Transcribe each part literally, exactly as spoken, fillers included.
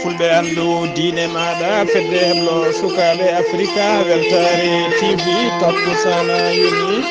Fulɓe anndu diine maaɗa, fedde heblo sukaaɓe Afrika, weltaare T V, takkusaan yoni.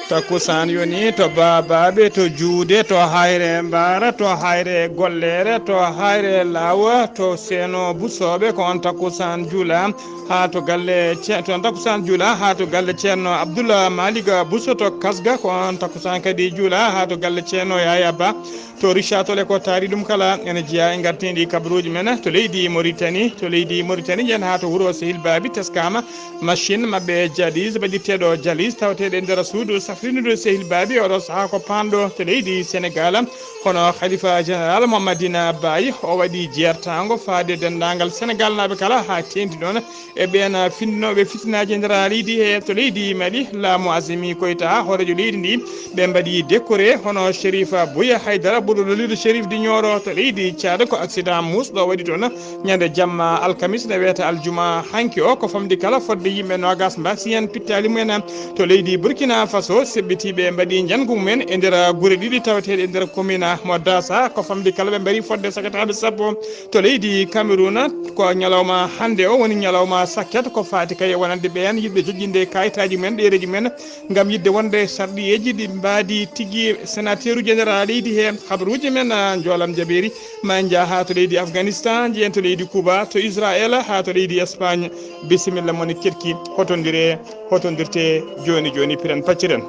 Takkusaan yoni to baabaaɓe, to juude, to hayre mbaara, to hayre gollere, to hayre laawa, to seeno busooɓe, ko on takkusaan juula. Haa to galle ce-, to on takkusaan juula, haa to galle Ceerno Abdullah Maliga Buso to Kasga, ko on takkusaan kadi juula, haa to galle Ceerno Yaya Ba. To Richard Toll e ko taari ɗum kala, ene jeyaa e ngartiiɗi kabaruuji men to leydi Mauritanie. To leydi Mauritanie, njen haa to wuro Sehil Baabi, teskaama machine maɓɓe Jadis, baɗirteeɗo Jalis, tawateeɗo e nder suudu safrinude Sehil Baabi. Oɗo sahaa ko paanɗo to leydi Senegal, hono Khalifa Général Mohamadina Baye, o waɗi jeertaango faade denndaangal Senegaalnaaɓe kala haa teendi ɗoon. E ɓeen findinooɓe fitinaaji e nder leydi he to leydi Mali, laamu Assimi Goïta, hooreejo leydi ndi, ɓe mbaɗi décoré hono Chérif Bouya Haïdara, ɓurɗo lolirde Chérif di Nioro to leydi Tchad. Ko accident muusɗo waɗi toon ñande jamma alkamis, ne wiyata aljuma hanki o. Ko famɗi kala fodde yimɓe noogas mbasi heen pittaali mumen to leydi Burkina Faso. Seɓɓitiiɓe mbaɗi njangu mumen e nder gure ɗiɗi tawateeɗe e nder commune mo Dasa. Ko famɗi kala ɓe mbaɗi fodde sakataaɓe sappo. To leydi Cameroun, ko ñalawma hannde o woni ñalawma sakket ko faati kay e wonande ɓeen yiɗɓe joƴƴinde kayitaaji men, ɗereeji men, ngam yiɗde wonde sarɗiyeeji ɗi mbaadi tigi sénateur uji e nder leydi he. Habaruuji men, ah, njoolam jabeeri, ma en njah haa to leydi Afghanistan, njiyen to leydi Cuba, to Israël, haa to leydi Espagne. Bisimilla mon e keɗki, hotondire, hotondirte jooni jooni, piren pacciren.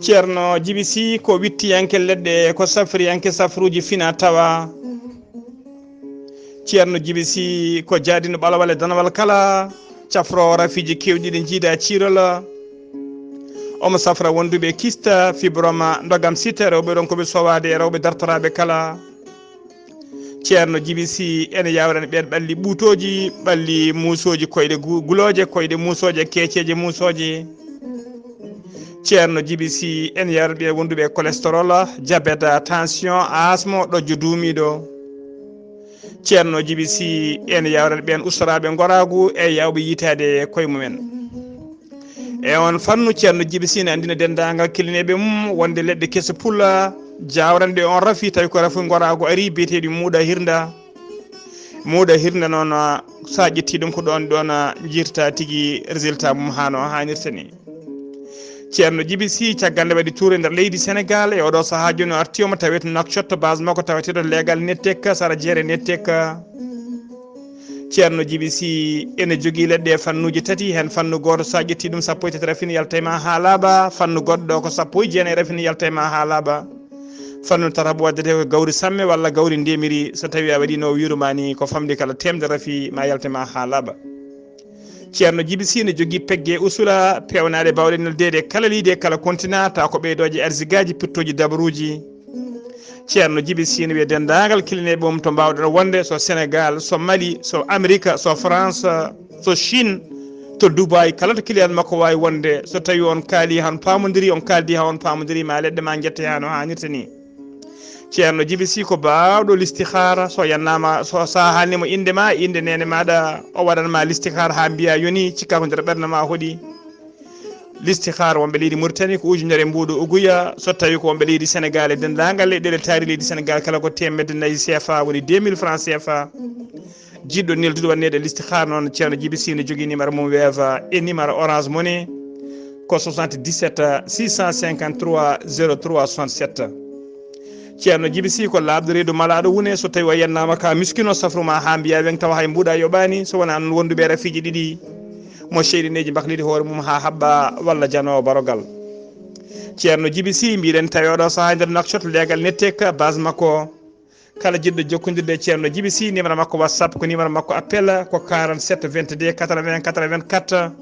Ceerno Jibi Si ko wittiyanke leɗɗe, ko safriyanke safruuji fina tawa. Ceerno Jibi Si ko jaadino ɓalawal e danawal kala, cafroowo rafiiji keewɗi ɗi jiida ciirol. Omo safra wonduɓe kista, fibroma, ndogam site, rewɓe ronkuɓe sowaade e rewɓe dartoraaɓe kala. Ceerno Jibi Si ene yawrani ɓeen ɓalli ɓuutooji, ɓalli muusooji, koyɗe gu-, gulooje, koyɗe muusooje, keeceeje muusooje. Ceerno Jibi Si ene yawrani ɓeen wonduɓe cholestérol, diabète, tension, asmo, ɗojjo duumiiɗo. Ceerno Jibi Si ene yawrani ɓeen ustoraaɓe ngoraagu e yawɓe yiytaade koye mumen. E on fannu, Ceerno Jibi Si ne anndina denndaangal kilineeɓe mum wonde leɗɗe kese pula jawranɗe on rafi, tawi ko rafi ngoraagu ari, biyeteeɗi muuɗa hirnda. Muuɗa hirnda noon, sa ƴetti ɗum ko ɗoon, ɗoon jirta tigi résultat mum haa no haanirta ni. Ceerno Jibi Si, caggal nde waɗi tour e nder leydi Senegal, e oɗo sahaa jooni o arti, omo tawee to Nouakchott, base makko taweteeɗo leegal Nettek, sara jeere Nettek. Ceerno Jibi Si ene jogii leɗɗe e fannuuji tati, heen fannu gooto, so a ƴettii ɗum, sappo e tati rafini yalta e ma haa laaɓa, fannu goɗɗo ko sappo e jeenayi rafini yalta e ma haa laaɓa. Fannu tataɓo waddetee ko gawri samme walla gawri ndemiri, so tawii a waɗiino o wiiru ma ni, ko famɗi kala teemedere rafi ma yalta e ma haa laaɓa. Ceerno Jibi Si ne jogii pegge usula peewnaaɗe baawɗe neldeede e kala leydi e kala kontinaa, tawa ko ɓeydooje arzigaaji, pittooji dabaruuji. Ceerno Jibi Si ne wiya denndaangal kilineeɓe mum to mbaawɗen wonde, so Senegal, so Mali, so Amerika, so France, so Chine, to Dubai, kala to client makko waawi wonde, so tawii on kaali han paamondiri, on kaaldi ha on paamondiri, ma leɗɗe ma njette ha no haanirta ni. Ceerno Jibi Si ko baawɗo listihaara, so yannaama, so sa haalni mo innde ma, innde neene maaɗa, o waɗan ma listihaara ha mbiya yoni, cikka ko nder ɓernde ma hoɗi. Listihaara wonɓe leydi Mauritanie ko ujunere mbuuɗu uguya, so tawi ko wonɓe leydi Senegal e denndaangal leyɗeele taari leydi Senegal kala ko teemedde nayi C F A, woni deux mille francs C F A. Jiɗɗo neldude waɗneede listihaara noon, Ceerno Jibi Si ne jogii numéro mum weefa e numéro Orange Money ko soixante-dix-sept six cent cinquante-trois zéro trois soixante-sept. Ceerno Jibi Si ko laaɓɗo reedu malaaɗo wune, so tawi o yennaama ka miskino safru ma haa mbiya weŋ tawa hay mbuuɗa yoɓaani, so wonaa noon wonduɓe rafiiji ɗiɗi mo seyɗineeji mbaklidi hoore mum haa haɓɓa walla janoowo barogal. Ceerno Jibi Si mbiɗen tawi oɗo sahaa nder Nouakchott leegal Nettek base makko. Kala jiɗɗo jokkondirde e Ceerno Jibi Si, numéro makko WhatsApp ko numéro makko appel ko quarante-sept vingt-deux quatre-vingts quatre-vingt-quatre.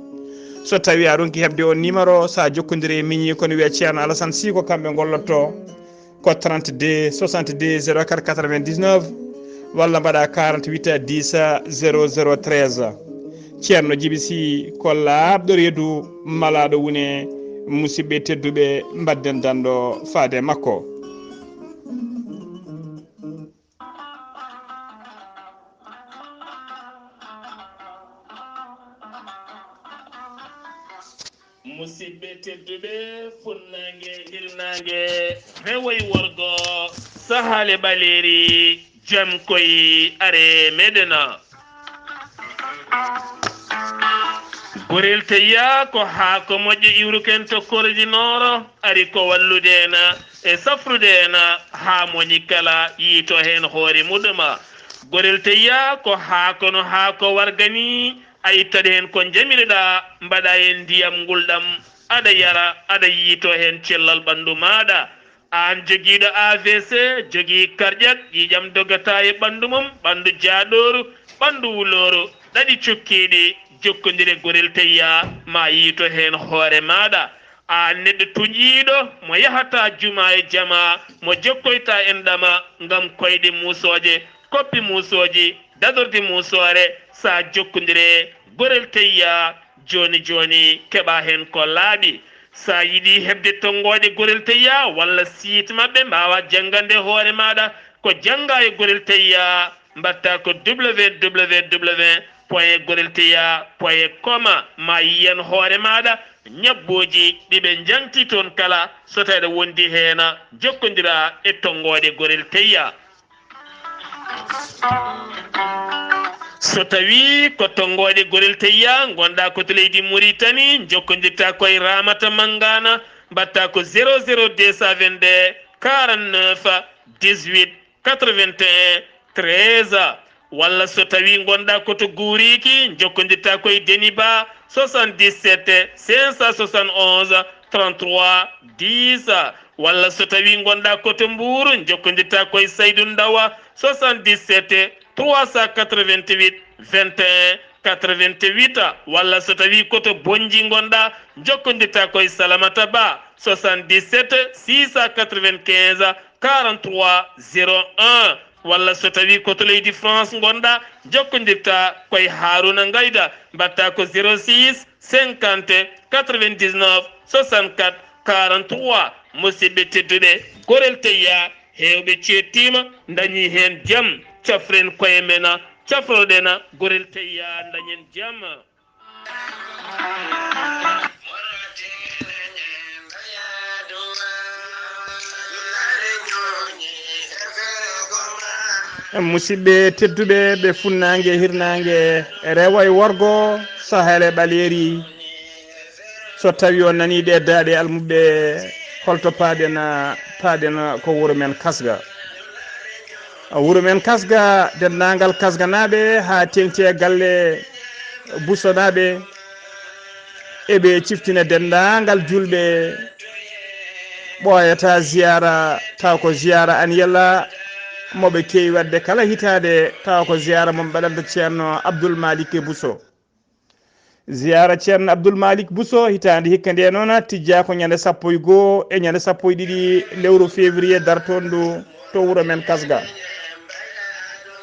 So tawi a ronki heɓde on numéro, sa jokkondiri e miñi kono wiya Ceerno Alassane Si ko kamɓe ngollotto. Ko trente-deux soixante-deux zéro quatre quatre-vingt-dix-neuf. walla mbaɗa quarante-huit dix zéro zéro treize. Ceerno Jibi Si ko laaɓɗo reedu, malaaɗo wune. Musidɓe tedduɓe, mbadden danndo faade makko. Musidɓe tedduɓe, funnaange, hirnaange, rewo e worgo, sahaale ɓaleeri, jam koy, are meɗen. Gorel Teyya ko haako moƴƴo iwruken to Korji Nooro, ari ko wallude en e safrude en haa moñi kala yiito heen hoore muɗum. Gorel Teyya ko haako no haako warga ni, a ittata heen ko njamiruɗaa, mbaɗa heen ndiyam ngulɗam, aɗa yara, aɗa yiito heen cellal ɓanndu maaɗa. Aan jogiiɗo A V C, jogii karƴat, ƴiiƴam dogataa e ɓanndu mum, ɓanndu jaaɗooru, ɓanndu wulooru, ɗaɗi cukkiiɗi, jokkondire Gorel Teyya, ma yiito heen hoore maaɗa. Aan neɗɗo tuƴiiɗo mo yahataa jumaa e jamaa, mo jokkoytaa enɗam ngam koyɗe muusooje, koppi muusooji, dadordi muusoore, sa jokkondire Gorel Teyya, jooni jooni keɓa heen ko laaɓi. Sa yiɗi heɓde tonngooɗe Gorel Teyya walla site maɓɓe, mbaawa janngande hoore maaɗa ko jannga e Gorel Teyya, mbaɗta ko www point gorel teyya point com, ma yiyan hoore maaɗa ñabbuuji ɗi ɓe njaŋti toon kala, so tawi aɗa wondi heen, jokkondira e tonngooɗe Gorel Teyya. So tawi ko tonngooɗe Gorel Teyya ngonɗa ko to leydi Muritani, jokkondirta ko e Ramata Mangana, mbaɗta ko zéro zéro deux cent vingt-deux quarante-neuf dix-huit quatre-vingt-un treize. Walla so tawi ngonɗa ko to Guuriki, jokkondirta ko e Deniba, soixante-dix-sept cinq cent soixante-onze trente-trois dix. Walla so tawi ngonɗa ko to Mbuur, jokkondirta ko e Saydu Ndawa, soixante-dix-sept trois cent quatre-vingt-huit vingt et un quatre-vingt-huit. Walla so tawi ko to Bonji ngonɗa, jokkondirta ko e Salamata Ba, soixante-dix-sept six cent quatre-vingt-quinze quarante-trois zéro un. Walla so tawi ko to leydi France ngonɗa, jokkondirta ko e Haruna Ngayda, mbaɗta ko zéro six cinquante quatre-vingt-dix-neuf soixante-quatre quarante-trois. Musidɓe tedduɓe, Gorel Teyya, heewɓe ceettiima, ndañi heen jam. Cafren koye men, cafroɗen Gorel Teyya, ndañen jam. Musidɓe tedduɓe, ɓe funnaange, hirnaange, rewo e worgo, sahaale ɓaleeri, so tawi on nani ɗe daaɗe almuɓɓe, holto paaɗen? Paaɗen ko wuro men Kasga. Wuro men Kasga, denndaangal Kasganaaɓe, haa teeŋti e galle Busonaaɓe, eɓe ciftina denndaangal juulɓe ɓooyata ziyaara, taw ko ziyaara aniyalla mo ɓe keewi waɗde kala hitaande, taw ko ziyaara mo ɓe mbaɗanta Ceerno Abdul Malik Buso. Ziyaara Ceerno Abdul Malik Buso hitaande hikka nde noon tijjaa ko ñande sappo e goo e ñande sappo e ɗiɗi lewru février dartoondu to wuro men Kasga.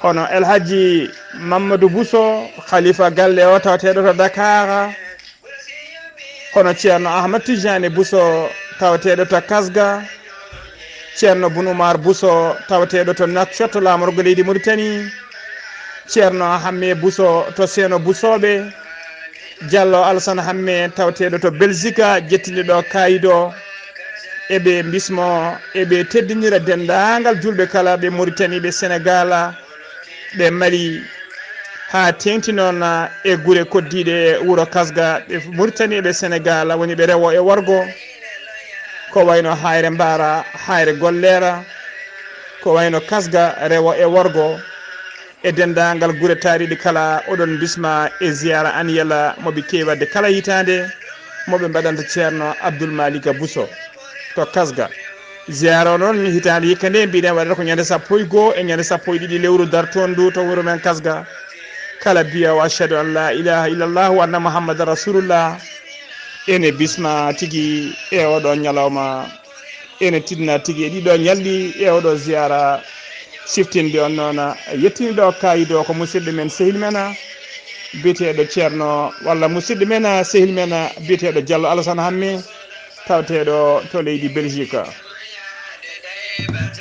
Hono El Hadji Mamadou Buso, khalifa galle o tawateeɗo to Dakar, hono Ceerno Ahmad Tijani Buso tawateeɗo to Kasga, Ceerno Bun Umar Buso tawateeɗo to Nouakchott, laamorgo leydi Mauritanie, Ceerno Hamme Buso to Seeno Busooɓe, Jallo Alasan Hamme tawateeɗo to Belgique, jettinɗo ɗo kaayido. Eɓe mbismo, eɓe teddinira denndaangal juulɓe kala, ɓe Mauritanie, ɓe Sénégal, ɓe Mali, haa teeŋti noon e gure koddiiɗe wuro Kasga, ɓe Mauritanie, ɓe Sénégal, woni ɓe rewo e worgo, ko wayno Hayre Mbaara, Hayre Golleera, ko wayno Kasga rewo e worgo. E denndaangal gure taariiɗe kala, oɗon mbisma e ziyaara aniyalla mo ɓe keewi waɗde kala hitaande, mo ɓe mbaɗanta Ceerno Abdul Malika Buso to Kasga. Ziyaara o noon, hitaande hikka nde, mbiɗen waɗata ko ñande sappo e goo e ñande sappo e ɗiɗi lewru dartoondu to wuro men Kasga. Kala mbiya o ashhadu an la ilaha illallah wa anna Muhammadan Rasulullah, ene bisma tigi e oɗo ñalawma, ene tinna tigi e ɗiɗo ñalɗi e oɗo ziyaara. Siftinde on noon, yettini ɗo kaayido ko musidɗo men, sehil men, biyeteeɗo Ceerno, walla musidɗo men, sehil men, biyeteeɗo Diallo Alassane Hamme, tawteeɗo to leydi Belgique.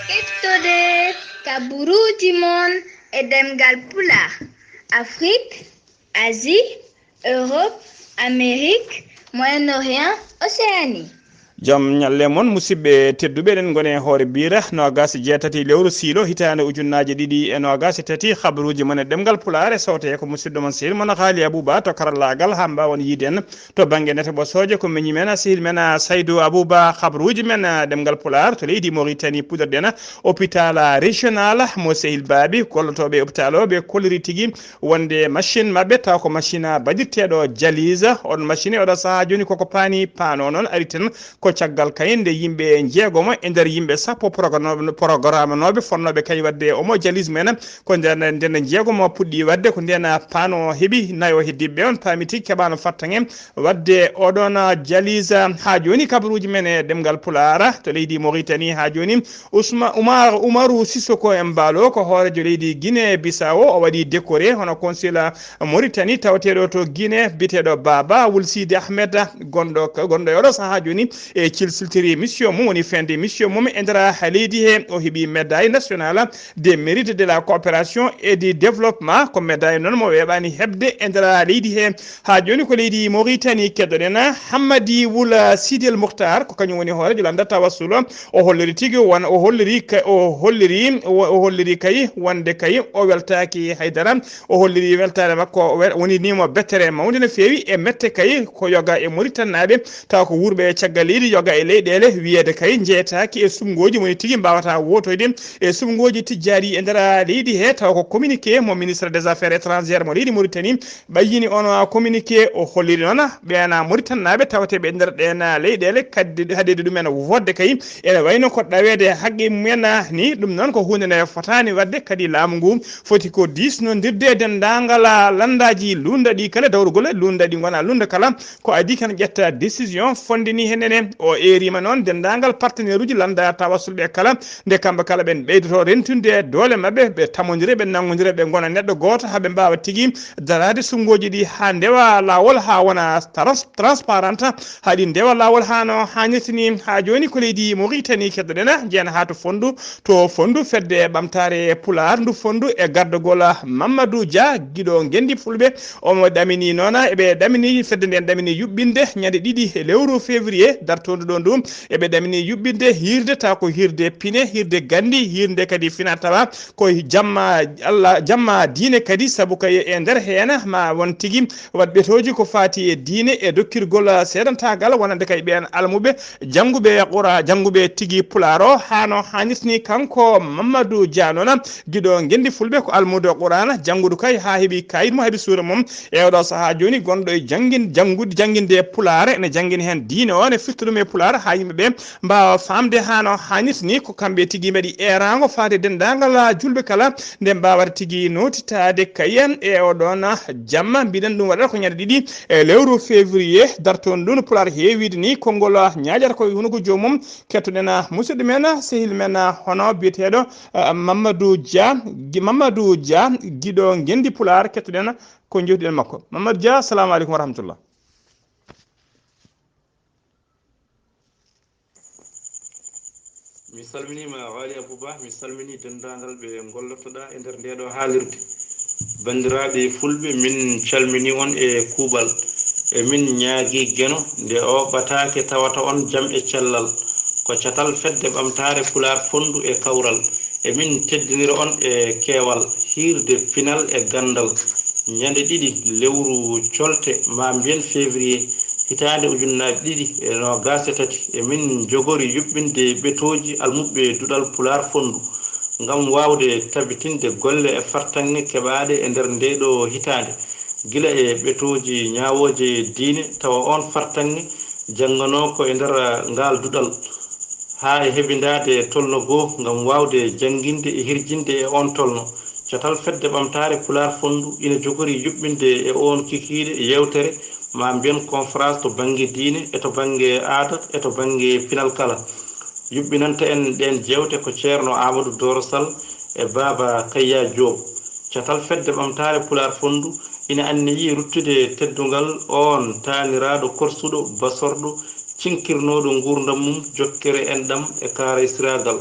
Kettode kabaruuji mon e ɗemngal Pulaar, Afrique, Asie, Europe, Amérique, Moyen-Orient, Océanie. Jam ñalle mon, musidɓe tedduɓe, eɗen ngoni e hoore biire noogaas e jeetati lewru siilo hitaande ujunnaaje ɗiɗi e noogaas e tati. Habaruuji mon e ɗemngal Pulaar e sowte ko musidɗo mon, sehil mon Haali Abuba to karallaagal, haa mbaawon yiide en to bannge nete ɓosooje. Ko miñi men, sehil men, Saydu Abuba. Habaruuji men, ɗemngal Pulaar to leydi Mauritanie, puɗɗorɗen hôpital régional mo sehil Baabi. Gollotooɓe hôpital o ɓe kolliri tigi wonde machine maɓɓe, taw ko machine baɗirteeɗo dialyse. On machine oɗo sahaa jooni koko paani paano noon ari tan ko caggal kay nde yimɓe jeegomo e nder yimɓe sappo programme, programme nooɓe fonnooɓe kay waɗde omo dialyse men. Ko nden, nden jeegomo puɗɗi waɗde, ko nden paano heɓi nayo heddiiɓe on paami tigi keɓaano fattange waɗde oɗon dialyse. Haa jooni kabaruuji men e ɗemngal Pulaar to leydi Mauritanie haa jooni Usma-, Umar, Umaru Sissoko Embaló ko hooreejo leydi Guinée Bissau. O waɗi décoré hono consul Mauritanie tawteeɗo to Guinée, biyeteeɗo Baba Wul Sidi Ahmed, gonɗo, gonɗo e oɗo sahaa jooni e cilsiltiri mission mum, woni feñde mission mum e nder leydi he. O heɓi médaille nationale de mérite de la coopération et du développement. Ko médaille noon mo weeɓaani heɓde e nder leydi he. Haa jooni ko leydi Mauritanie keɗoɗen. Hammadi Wul Sidi El Mukhtar ko kañum woni hooreejo lannda tawassul. O holliri tigi won, o holliri ka-, o holliri, o, o holliri kay wonde kay o weltaaki haydara. O holliri weltaare makko, o wel-, woni nimo bettere mawnde no feewi e mette kay ko yoga e Mauritanie naaɓe, taw ko wuurɓe e caggal leydi, yoga e leyɗeele, wiyeede kay njeetaaki e suɓngooji woni tigi mbaawata wootoyde e suɓngooji tijjaari e nder leydi he, taw ko communiqué mo ministre des affaires étrangères mo leydi Mauritanie ɓayyini on communiqué. O holliri noon ɓeen Mauritanie naaɓe tawateeɓe e nder ɗeen leyɗeele kadi haɗeede ɗumen woodde kay ene wayno ko ɗaweede haqqe mumen ni. Ɗum noon ko huunde nde fotaani waɗde, kadi laamu ngu foti ko diisnondirde e denndaangal lanndaaji luulndaɗi kala, dawrugol e luulndaɗi ngona luulnda kala, ko adii kan ƴetta décision fonnde ni. Heen ene o eeriima noon denndaangal partenaire uji lannda tawasulɓe kala, nde kamɓe kala ɓen ɓeydoto rentude doole maɓɓe, ɓe tamondira, ɓe nanngondira, ɓe ngona neɗɗo gooto, haa ɓe mbaawa tigi daraade suɓngooji ɗi haa ndewa laawol, haa wona trans-, transparent, haa ɗi ndewa laawol haa no haanirta ni. Haa jooni ko leydi Mauritanie keɗoɗen, njeyen haa to fonndu, to fonndu fedde ɓamtaare Pulaar, ndu fonndu e gardagol Mamadou Dia, giɗo ngenndi fulɓe. Omo ɗamini noon, eɓe ɗamini, fedde nden ɗamini yuɓɓinde ñande ɗiɗi e lewru février dartoondu ɗo ndu. Eɓe ɗamini yuɓɓinde hiirde, taw ko hiirde pine, hiirde ganndi, hiirde kadi fina tawa ko jamma Allah, jamma diine kadi, sabu kay e nder heen ma won tigi waɗ ɓetooji ko faati e diine e dokkirgol seedantaagal wonande kay ɓeen almuɓe jannguɓe Qura-, jannguɓe tigi Pulaar o, haa no haanirta ni. Kanko Mamadou Dia noon, giɗo ngenndi fulɓe, ko almuudo Qur'aana, jannguɗo kay haa heɓi kaayit mum, heɓi suura mum. E oɗo sahaa jooni, gonɗo e janngin-, janngude, jannginde Pulaar, ene janngina heen diine o, ene firta ɗum e Pulaar haa yimɓe ɓe mbaawa faamde haa no haanirta ni. Ko kamɓe tigi mbaɗi eeraango faade denndaangal julɓe kala, nde mbaawata tigi nootitaade kay e oɗon jamma. Mbiɗen ɗum waɗata ko ñande ɗiɗi e lewru février dartoondu ndu no Pulaar heewiide ni. Konngol ñaajata koye hunuko joomum. Kettoɗen musidɗo men, sehil men, hono biyeteeɗo, eh, Mamadou Dia, Gi-, Mamadou Dia, giɗo ngenndi Pulaar. Kettoɗen ko jewtuɗen makko. Mamadou Dia, assalamu aleykum wa rahmatullah. Mi salminiima, Waali Abuba, mi salminii denndaangal ɓe ngollotoɗaa e nder ndee ɗoo haalirde. Banndiraaɓe fulɓe, min calminii on e kuuɓal. E min ñaagii Geno, nde o ɓataake tawata on jam e cellal. Ko catal Fedde Ɓamtaare Pulaar Fonndu e Kawral. E min teddinira on e keewal, hiirde, pinal e ganndal. Ñande ɗiɗi lewru colte, maa mbiyen février, hitaande ujunnaaje ɗiɗi e noogaas e tati, e min njogori yuɓɓinde ɓetooji almuɓɓe duɗal Pulaar Fonndu, ngam waawde tabitinde golle e fartaŋŋe keɓaaɗe e nder ndee ɗoo hitaande, gila e ɓetooji ñaawooje diine, tawa oon fartaŋŋe jannganoo ko e nder ngaal duɗal, haa e hebindaade tolno goo ngam waawde jannginde e hirjinde e oon tolno. Catal Fedde Ɓamtaare Pulaar Fonndu ina jogori yuɓɓinde e oon kikiiɗe yeewtere, maa mbiyen conférence to bannge diine e to bannge aada e to bannge pinal kala. Yuɓɓinanta en ɗeen jeewte ko Ceerno Aamadu Dooro Sal, e Baaba Kayya Joob. Catal Fedde Ɓamtaare Pulaar Fonndu ina anniyii ruttude teddungal oon taaniraaɗo korsuɗo, basorɗo, cinkirnooɗo nguurndam mum jokkere enɗam e kaaraysiraagal,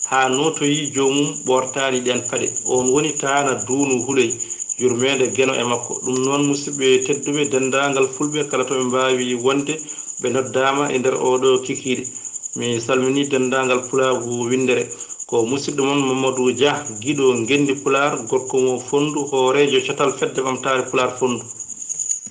haa nootoyii joomum ɓoortaani ɗeen paɗe. Oon woni Taana Duunu Huley, yurmeende Geno e makko. Ɗum noon, musidɓe tedduɓe, denndaangal Fulɓe kala to ɓe mbaawi wonde, ɓe noddaama e nder ooɗoo kikiiɗe. Mi salminii denndaangal Pulaagu winndere. Ko musidɗo mon Mamadou Dia, giɗo ngenndi Pulaar, gorko mo Fonndu, hooreejo catal Fedde Ɓamtaare Pulaar Fonndu.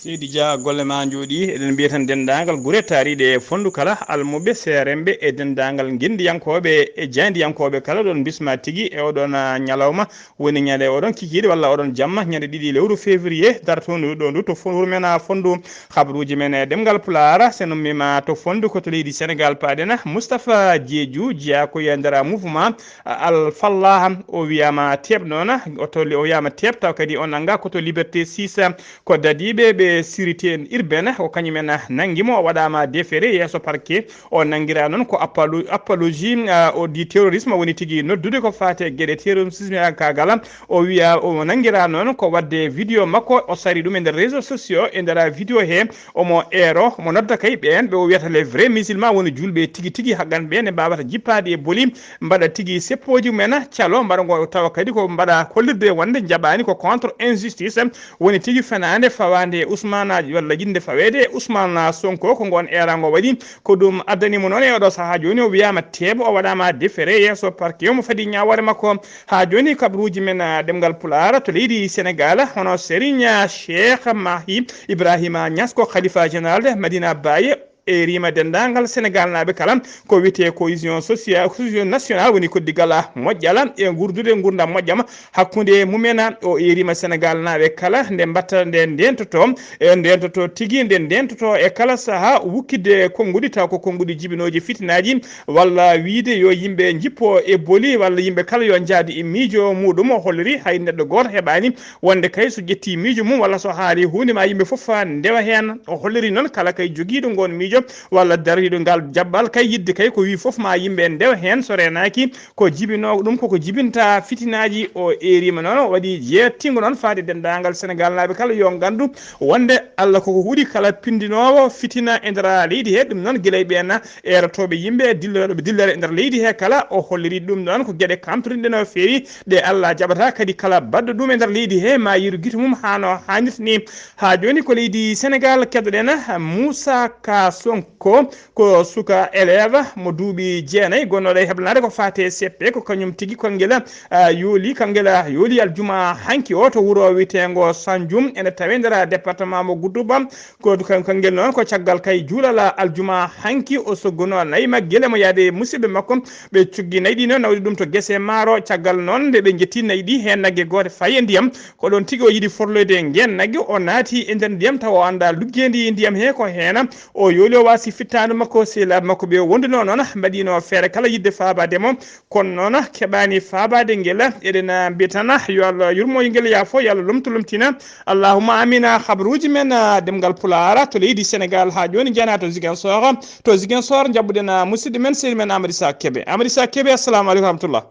Seydi Dia, golle ma njooɗii. Eɗen mbiya tan denndaangal gure taariiɗe e Fonndu kala, almuɓe, seeremɓe e denndaangal ngenndiyankooɓe e jaayndiyankooɓe kala ɗon bisma tigi e oɗon, ah, ñalawma, woni ñande oɗon kikiiɗe walla oɗon jamma, ñande ɗiɗi lewru février dartoondu ɗo ndu to Fon-, wuro men, ah, Fonndu. Habruuji men e ɗemngal Pulaar, so en ummiima to Fonndu, ko to leydi Senegaal paaɗen. Moustapha Diédhiou, jeyaa ko e nder mouvement Al Fallaha, o wiyaama teeɓ noon, o to, o wiyaama teeɓ, taw kadi o nanngaa ko to Liberté six, ko dadiiɓe ɓe sûreté urbaine, ko kañum en nanngi mo, o waɗaama déféré yeeso parquet, o nanngiraa noon ko appalo-, apologie, ah, o di terrorisme, woni tigi noddude ko faati e geɗe terrorisme e kaagal, o wiya o nanngiraa noon ko waɗde vidéo makko, o sari ɗum e nder réseaux sociaux, e nder vidéo he, omo eero, omo nodda kay ɓeen ɓe o wiyata les vrais musulmans, woni juulɓe tigi tigi, haggan ɓeen ɓe mbaawata jippaade e boli, mbaɗa tigi seppooji mumen, calo, mbaɗa ngo tawa kadi ko mbaɗa hollirde wonde njaɓaani ko contre injustice, woni tigi fenaande fawaande e Ousmane walla yiɗde faweede e Ousmane Sonko, ko ngoon eeraango waɗi. Ko ɗum addani mo noon e oɗo sahaa jooni, o wiyaama teeɓo, o waɗaama déféré yeeso parquet, omo fadi ñaawoore makko. Haa jooni, kabruuji men, ah, ɗemngal Pulaar to leydi Senegaal, hono Serigne Cheikh Mahi Ibrahima Niass, ko Khalifa Général de Madina Baye, e riima denndaangal Senegaalnaaɓe kala, ko wiyetee cohésion sociale, cohésion nationale, woni koddigal moƴƴal e nguurdude nguurndam moƴƴam hakkunde mumen. O eeriima Senegaalnaaɓe kala nde mbatta, nde ndeentoto, e ndeentoto tigi, nde ndeentoto e kala sahaa wukkitde konnguɗi, taw ko konnguɗi jibinooji fitinaaji, walla wiyde yo yimɓe njippo e boli, walla yimɓe kala yo njaadu e miijo muuɗum. O holliri hay neɗɗo gooto heɓaani wonde kay so ƴetti miijo mum walla so haali huunde ma yimɓe fof ndewa heen. O holliri noon kala kay jogiiɗo ngoon miijo walla dariiɗo ngal jaɓɓal kay yiɗde kay ko wii fof ma yimɓe ndewa heen, so reenaaki ko jibinooɗo ɗum, koko jibinta fitinaaji. O eeriima noon, o waɗi jeettingo noon faade denndaangal Senegaalnaaɓe kala yo nganndu wonde Allah koko huɗi kala pinndinoowo fitina e nder leydi he. Ɗum noon gila e ɓeen eerotooɓe yimɓe, dillorooɓe dillere e nder leydi he kala. O holliri ɗum ɗoon ko geɗe kamtorinɗe no feewi, ɗe Allah jaɓata, kadi kala baɗɗo ɗum e nder leydi he ma yiru gite mum haa no haanirta ni. Haa jooni ko leydi Senegaal, keddoɗen Moussa Ka Sonko, ko suka élève mo duuɓi jeenayi, gonnooɗo e heblanaade ko faati e C P, ko kañum tigi konngel, ah, yooli, kanngel, ah, yooli aljuma hanki o to wuro wiyeteengo Sanjum, ene tawee nder département mo Gudduba. Ko kan-, kanngel noon ko caggal kay juulal aljuma hanki o sogguno nayi maggel mo yaade e musidɓe makko. Ɓe coggi nayi ɗi noon, nawdi ɗum to gese maaro. Caggal noon nde ɓe njetti nayi ɗi, heen nagge gooto fayi e ndiyam. Ko ɗoon tigi o yiɗi forloyde ngeen nagge, o naati e nder ndiyam, tawa o anndaa luggeendi ndiyam he ko heen. O yooli, o waasi fittaandu makko, sehilaaɓe makko ɓe wondunoo noon mbaɗiino feere kala yiɗde faabaade mo. Kono noon, keɓaani faabaade ngel. Eɗen, ah, mbiya tan, yo Allah yurmo ngel, yaafo, yo Allah lomtu lomtina. Allahumma amina. Habruuji men, ah, ɗemngal Pulaar to leydi Senegaal haa jooni njanaa to Ziguinchor. To Ziguinchor njaɓɓuɗen, ah, musidɗo men, sehil men Amady Sa Kebe. Amady Sa Kebe, assalamu aleykum wa rahmatullah.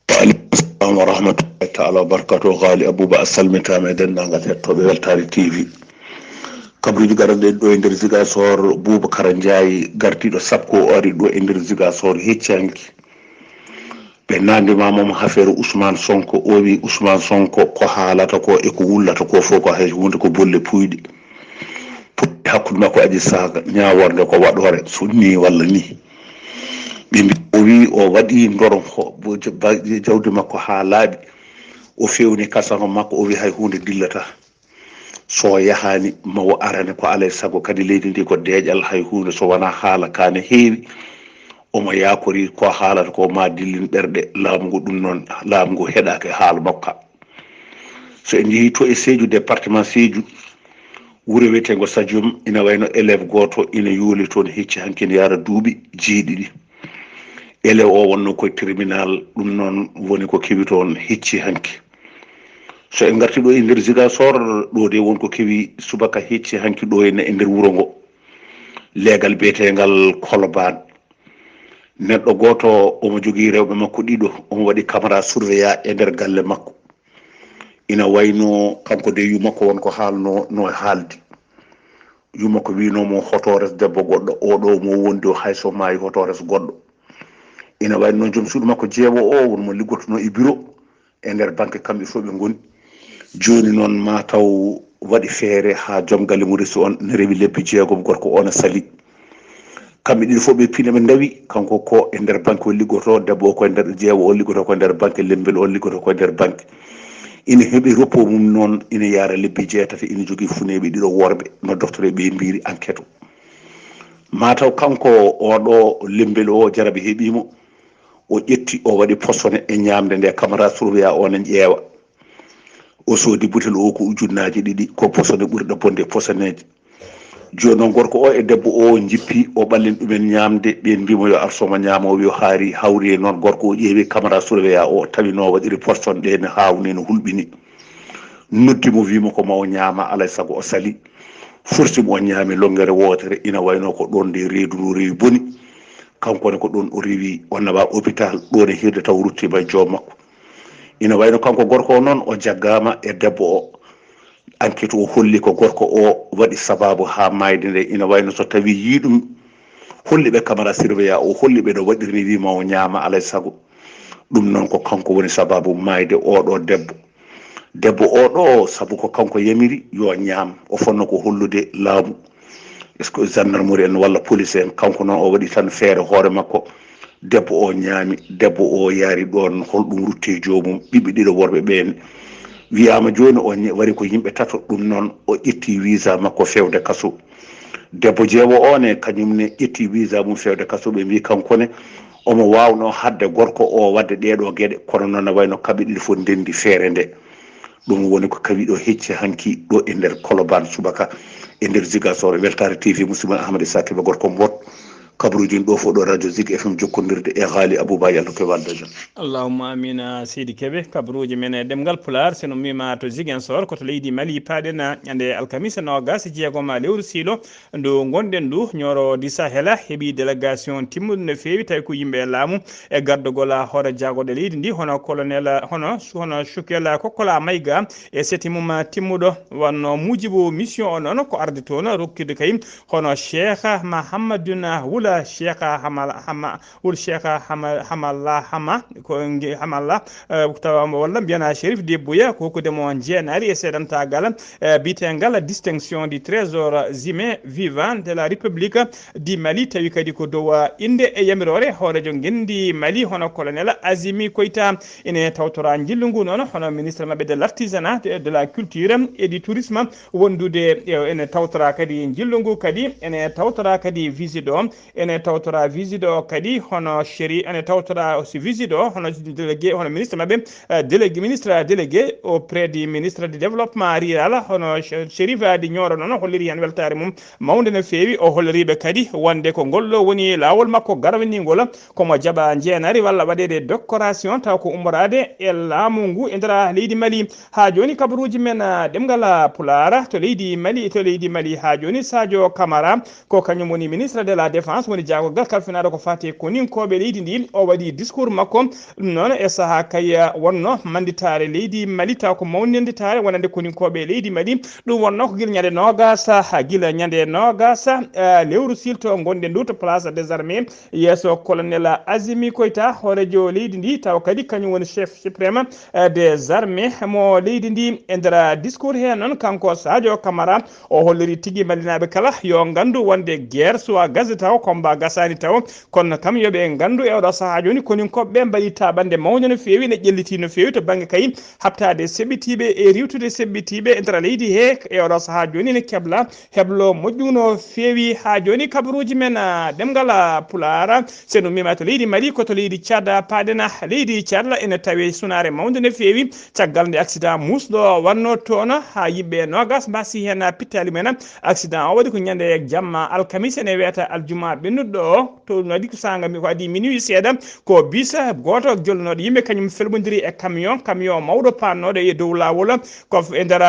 Wa aleykum salam wa rahmatullahi taala wa barakatuh. Ghali Abouba, a salmitaama e denndaangal hettooɓe Weltaare T V. Kabruuji garanɗe ɗo e nder Ziguinchor, Boubacara Ndiaye, gardiiɗo sappo o ari ɗo e nder Ziguinchor hecci hanki. Ɓe naandimaama mo affaire Ousmane Sonko, o wi Ousmane Sonko ko haalata ko e ko wullata ko fof ko hay huunde, ko bolle puyɗe. Puɗɗi hakkunde makko Aji Saaka, ñaawoore nde ko waɗoore, so nii walla nii. Ɓe mbi o wi o waɗi ndoronko, bo-, ba-, jawdi makko haa laaɓi, o fewni kasango makko, o wi hay huunde dillata. So yahaani, ma o arane ko alaa e sago, kadi leydi ndi ko deeƴal, hay huunde so wonaa haala kaa ne heewi. Omo yaakori ko haalata ko ma dillin ɓerɗe laamu ngu, ɗum noon laamu ngu heɗaaka e haala makko ka. So en njehii to e Sédhiou, département Sédhiou, wuro wiyeteengo Sadium, ina wayno élève gooto ina yooli toon hecci hanki ne yahra duuɓi jeeɗiɗi. Élève o wonno koye tribunal, ɗum noon woni ko kewi toon hecci hanki. So en ngarti ɗo e nder Ziguinchor, ɗo de won ko kewi subaka hecci hanki ɗo henne e nder wuro ngo. Leegal biyeteengal Kolobaan. Neɗɗo gooto, omo jogii rewɓe makko ɗiɗo, omo waɗi caméra surveillée e nder galle makko. Ina wayno kanko de, yu makko won ko haalno no e haaldi. Yu makko wiino mo hoto res debbo goɗɗo, oɗo mo wondi o, hay so maayi hoto res goɗɗo. Ina wayno joom suudu makko jeewo o won mo liggotono e bureau e nder banque, kamɓe fof ɓe ngoni. Jooni noon ma taw waɗi feere haa joom galle mo resi on ne rewi lebbi jeegom, gorko o ne sali. Kamɓe ɗiɗo fof ɓe piina ɓe ndawi, kanko ko e nder banque o liggoto, debbo o ko e nder, jeewo o liggoto ko e nder banque, lembel o liggoto ko e nder banque. Ina heɓi repos mum noon, ina yaara lebbi jeetati, ina jogii funeeɓe ɗiɗo worɓe, no doftere ɓe mbiri enquête o. Ma taw kanko oɗo lembel o jarabi heɓi mo, o ƴetti o waɗi posone e ñaamde nde caméra surveillée o ne ƴeewa. O soodi butel o ko ujunnaaje ɗiɗi, ko posone ɓurɗe bonde posoneeje. Jooni noon gorko o e debbo o njippi, o ɓallin ɗumen ñaamde, ɓeen mbiimo yo ar sooma ñaama, o wi o haari, hawri e noon gorko o ƴeewi caméra surveillée o, tawi no waɗiri porson ɗe ne haawnii, no hulɓini. Noddi mo, wii mo ko ma o ñaama, alay sago o sali. Forsi mo o ñaami longere wootere, ina wayno ko ɗoon nde reedu ndu rewi boni. Kanko ne ko ɗoon o rewi, o nawa hôpital, ɗoon e hirde taw ruttiima e joom makko. Ina wayno kanko gorko o noon, o jaggaama e debbo o. Enquête o holli ko gorko o waɗi sababu haa maayde nde. Ina wayno so tawi yii ɗum, holli ɓe caméra surveillée o, holli ɓe no waɗiri ni, wii ma o ñaama alay sago. Ɗum noon ko kanko woni sababu maayde oɗo debbo. Debbo oɗo, sabu ko kanko yamiri yo ñaam, o fonno ko hollude laamu. Est-ce que gendarmerie en walla police en? Kanko noon o waɗi tan feere hoore makko. Debbo o ñaami, debbo o yaari ɗoon, holɗum rutti e joomum? Ɓiɓɓe ɗiɗo worɓe ɓeen wiyaama jooni o ñe-, wari ko yimɓe tato, ɗum noon o ƴetti visa makko fewde kaso. Debbo jeewo o ne, kañum ne ƴetti visa mum fewde kaso, ɓe mbi kanko ne omo waawno haɗde gorko o waɗde ɗeeɗo geɗe, kono noon ne wayno kamɓe ɗiɗo fof ndenndi feere nde. Ɗum woni ko kawi ɗo hecci hanki ɗo e nder Kolobaan subaka, e nder Ziguinchor. Weltaare T V, musidɗo Ahmad Issa Kébé, gorko Mbot. Kabaruuji ɗin ɗo fof ɗo Radio Zik F M, jokkondirde e Haali Abouba, Yallo Kewal Dajal. Allahumma amina, Seydi Kebe. Kabaruuji men e ɗemngal Pulaar, so en ummiima to Ziguinchor, ko to leydi Mali paaɗen, ñande alkamisa noogas e jeegom lewru siilo ndu ngonɗen ndu, Ñooro di Sahela heɓi délégation timmuɗo no feewi, tawi ko yimɓe laamu e gardagol hoore jaagorɗe leydi ndi, hono colonel, hono, hono Choukel Kokola Maïga e seti mum timmuɗo. Wanno muujibu mission o noon ko arde toon rokkude kay hono Cheikh Mahamadun Wula Cheikh Hama-, Hama-, Wul Cheikh Hama-, Hamalla Hama, ko nge-, Hamalla, eh, tawa mo walla mbiyana Chérif Debouya, ko hokkude mo jeenaari e seedantagal, eh, biyeteengal distinction du trésor humain vivant de la République du Mali, tawi kadi ko dow, eh, innde e yamiroore hooreejo ngenndi Mali, hono colonel Azimi Koita. Ene tawtora njillu ngu noon hono ministre maɓɓe de l'artisanat, de, de la culture et du tourisme, wondude, eh, ene tawtora kadi njillu ngu kadi, ene tawtora kadi visite o, ene tawtora visite o kadi hono chéri, ene tawtora aussi visite o hono délégué, hono ministre maɓɓe, eh, délégué, ministre délégué auprès du ministre du développement rural, hono Che-, Chérif Adi Nioro noon holliri heen weltaare mum mawnde no feewi. O holliriiɓe kadi wonde ko ngol ɗo woni laawol makko garwiningol, komo jaɓa jeenaari walla waɗeede décoration, taw ko ummoraade e laamu ngu e nder leydi Mali. Haa jooni kabaruuji men, ah, ɗemngal, ah, Pulaar to leydi Mali, to leydi Mali haa jooni Sadio Camara, ko kañum woni ministre de la défense, woni jaagorgal kalfinaaɗo ko faati e koninkooɓe leydi ndi. O waɗi discours makko, ɗum noon e sahaa kay, ah, wonno mannditaare leydi Mali, taw ko mawninditaare wonande koninkooɓe leydi Mali. Ɗum wonno ko gila ñande noogas, ah, gila ñande noogas, ah, lewru silto ngonɗen ndu to place des armées, yeeso colonel Azimi Koita, hooreejo leydi ndi, taw kadi kañum woni chef suprême, eh, des armées mo leydi ndi. E nder discours he noon, kanko Sadio Camara, o holliri tigi Malinaaɓe kala yo nganndu wonde guerre soit gasi taw, combat gasaani taw, kono kam yo ɓe nganndu e oɗo sahaa jooni, koninkooɓe ɓe mbaɗi taaɓannde mawnde no feewi, ne ƴelliti no feewi to bannge kay haɓtaade seɓɓitiiɓe e riiwtude seɓɓitiiɓe e nder leydi he. E oɗo sahaa jooni ne kebla heblo moƴƴu no feewi. Haa jooni kabaruuji men, ah, ɗemngal, ah, Pulaar, so en ummiima to leydi Mali, ko to leydi Tchad paaɗen. Leydi Tchad ene tawi sunaare mawnde no feewi, caggal nde accident muusɗo wanno toon, haa yimɓe noogas mbasi heen pittaali mumen. Accident o waɗi ko ñande jamma alkamisa, ene wiyata aljuma Ɓennuɗo o to waɗi ko saanga mi ko adii minuit seeɗa, ko bisa gooto jolnooɗo yimɓe kañum felɓondiri e camion, camion mawɗo paannooɗo e dow laawol, ko e nder,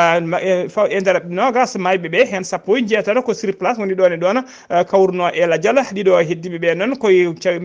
e nder noogas maayɓe ɓe, heen sappo e jeetato ko sur place woni ɗoon e ɗoon, eh, kawruno e lajal. Ɗiɗo heddiiɓe ɓe noon koye ca-,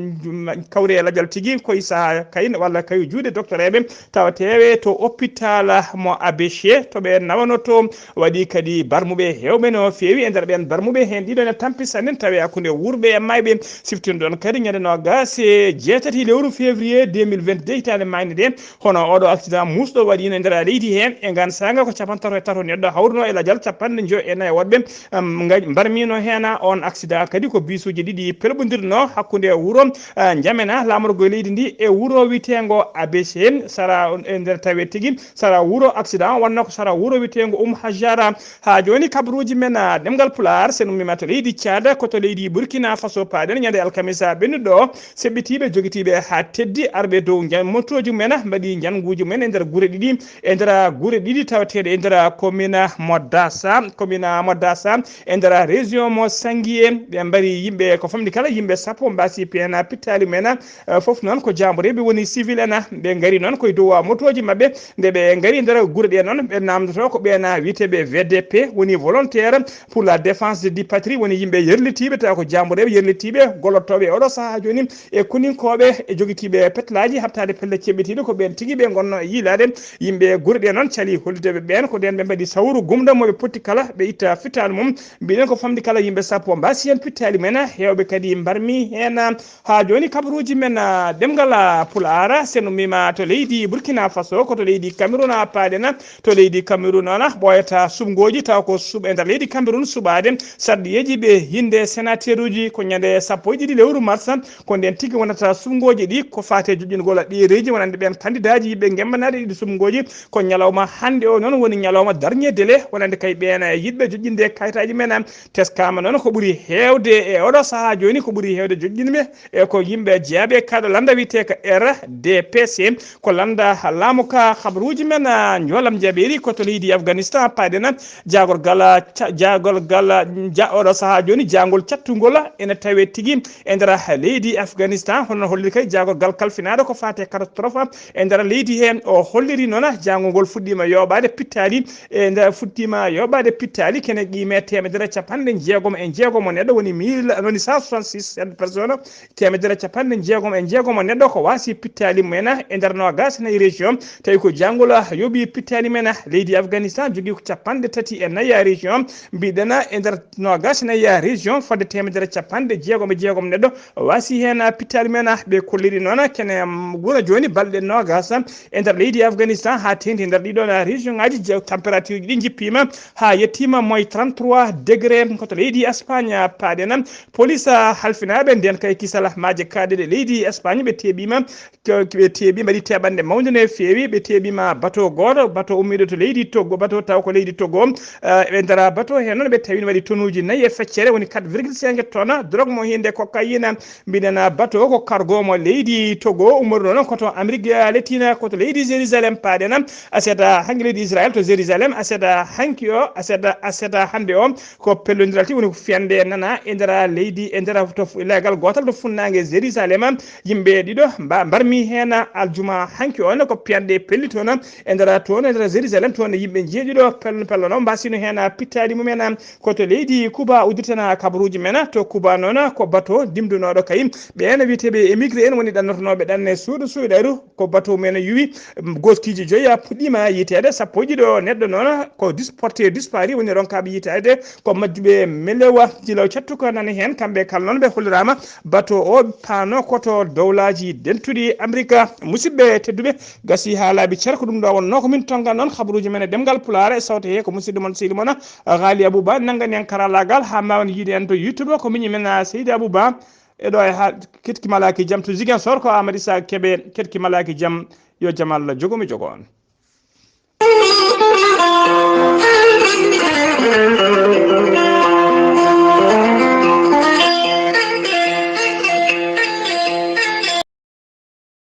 kawri e lajal tigi koye saha kay walla kaye juuɗe docteur eɓe tawateeɓe to hôpital mo Abeche to ɓe nawanoto. Waɗi kadi barmuɓe heewɓe no feewi e nder ɓeen barmuɓe heen ɗiɗo ne tampi sannen tawi hakkunde wuurɓe e maayɓe. Siftin ɗoon kadi ñande noogas e jeetati lewru février deux mille vingt-deux hitaande maayde nde, hono oɗo accident muusɗo waɗiino e nder leydi heen e ngaan saanga ko capantato e tato neɗɗo hawruno e lajal capanɗe njoyo e nayi woɗɓe, um, nga-, mbarmiino heen. On accident kadi ko bisuuji ɗiɗi pelɓondirno hakkunde wuro, uh, Njamena laamorgo e leydi ndi e wuro wiyeteengo Abeche sara e nder tawe tigi sara wuro accident wonno ko sara wuro wiyeteengo Um Hajara. Haa jooni kabaruuji men, ah, ɗemngal Pulaar, sen ummiima to leydi Caad, ko to leydi Burkina Faso paaɗen ñande alkamisa ɓennuɗo. Seɓɓitiiɓe jogitiiɓe haa teddi arɓe dow njan-, motooji men, mbaɗi njannguuji men e nder gure ɗiɗi, e nder gure ɗiɗi tawateeɗe e nder commune Modassa, commune Modassa, e nder région mo Sangiye. Ɓe mbari yimɓe ko famɗi kala yimɓe sappo mbaasi P N A pittaali men, eh, fof noon ko jaambureeɓe woni civil en, ah, ɓe ngari noon koye dow motooji maɓɓe. Nde ɓe ngari nder gure ɗe noon, ɓe namdoto ko ɓeena wiyeteeɓe V D P, woni volontaire pour la défense de patrie, woni yimɓe yerlitiiɓe, tawa ko jaambureeɓe yerlitiiɓe, gollotooɓe e oɗo sahaa jooni, e koninkooɓe, e jogitiiɓe petlaaji, haɓtaade pelle ceɓɓitiiɗe, ko ɓeen tigi ɓe ngonno e yiilaade. Yimɓe gure ɗe noon cali hollideeɓe ɓeen, ko nden ɓe mbaɗi sawru gumɗo mo ɓe potti kala, ɓe itta fittaali mum. Mbiɗen ko famɗi kala yimɓe sappo mbaasi heen pittaali men, heewɓe kadi mbarmi heen. Haa jooni kabaruuji men, ah, ɗemngal, ah, Pulaar, sen ummiima to leydi Burkina Faso, ko to leydi Cameroun, ah, paaɗen, to leydi Cameroun, on, ah, ɓooyata suɓngooji, taw ko suɓ-, e nder leydi Cameroun suɓaade sarɗiyeeji ɓe hinnde sénateuruuji ko ñande sappo e ɗiɗi lewru mars, ko ndeen tigi wonata suɓngooji ɗi, ko faati e joƴƴingol ɗereeji wonande ɓeen kandidaaji yiɗɓe ngemmanaade ɗiɗi suɓngooji, ko ñalawma hannde o noon woni ñalawma dernier délai wonande kay ɓeen yiɗɓe joƴƴinde kayitaaji men. Teskaama noon ko ɓuri heewde e oɗo sahaa jooni, ko ɓuri heewde joƴƴinɓe e ko yimɓe jeyaɓe kaɗo lannda wiyeteeka R D P C, ko lannda laamu ka. Habaruuji men, ah, njoolam jaɓeeri ko to leydi Afghanistan paaɗen, jaagorgal, ah, ca-, jaagorgal, ah, ja-, oɗo sahaa jooni jaangol cattungol ene tawe tigi e nder leydi Afghanistan, hono no holliri kay jaagorgal kalfinaaɗo ko faati e catastrophe e nder leydi he. O holliri noon jaangol ngol fuɗɗiima yooɓaade pittaali e nde fuɗɗiima yooɓaade pittaali kene qiime teemedere capanɗe jeegom e jeegom o neɗɗo woni mille, woni cent soixante-six personnes, teemedere capanɗe jeegom e jeegom o neɗɗo ko waasi pittaali mumen e nder noogas e nayi région, tawi ko jaangol yooɓi pittaali men. Leydi Afghanistan jogii ko capanɗe tati e nayi région, mbiɗen e nder noogas e nayi région fodde teemedere capanɗe jeegom e jeegom neɗɗo waasi heen pittaali men. Ɓe kolliri noon kene wuro jooni balɗe noogas e nder leydi Afghanistan haa teeŋti e nder ɗiɗo région ngaji je-, température ji ɗi njippiima haa yettiima moins trente-trois degré. Ko to leydi Espagne paaɗen, police halfinaaɓe nden kay kisal maaje kaaɗe ɗe leydi Espagne ɓe teeɓiima, ko ɓe teeɓi mbaɗi teɓanɗe mawnde no feewi. Ɓe teeɓiima bateau gooto, bateau ummiiɗo to leydi Togo, bateau taw ko leydi Togo. Eh, ɓe ndara bateau he noon ɓe tawi no waɗi tonuuji nayi e feccere woni quatre virgule cinq tonnes drogue mo hinde cocaïne. Mbiɗen bateau ko cargo mo leydi Togo ummori noon ko to Amérique latine, ko to leydi Jérusalem paaɗen. Aseta hanki leydi Israël to Jérusalem, aseta hanki o, aseta, aseta hannde o ko pellondiral tigi woni ko fiyande nana e nder leydi, e nder to fu-, leegal gootal to funnaange Jérusalem. Yimɓe ɗiɗo mba-, mbarmi heen aljuma hanki on ko piyanɗe pelli toon e nder toon e nder Jérusalem toon yimɓe jeeɗiɗo pel-, pellono mbasino heen pittaali mumen. Ko to leydi Kuba uddirtana kabaruuji men. To Kuba noon ko bateau dimdunooɗo kay ɓeen wiyeteeɓe émigré en woni ɗannotonooɓe ɗanne suuɗo suuɗayru. Ko bateau men yuwi, goskiiji joyi puɗɗiima yiyteede, sappo e ɗiɗo neɗɗo noon ko dis-, porté disparu woni ronkaaɓe yiyteede, ko majjuɓe melewa jilaw cattuka nani heen. Kamɓe kala noon ɓe holliraama bateau o paano ko to dowlaaji dentuɗi Amerika. Musidɓe tedduɓe, gasi haa laaɓi cer, ko ɗum ɗo wonnoo ko min tonngani noon kabaruuji men e ɗemngal Pulaar e sawte he ko musidɗo mon sehil mon Ghali Abouba nanngani en karallaagal haa mbaawen yiide en to YouTube. Ko miñi men, ah, Seydi Abouba e ɗo e haa Ketki Malaki Jam to Ziguinchor, ko Amadou Issa Kébé Ketki Malaki Jam, yo jam Allah jogo mi jogo on.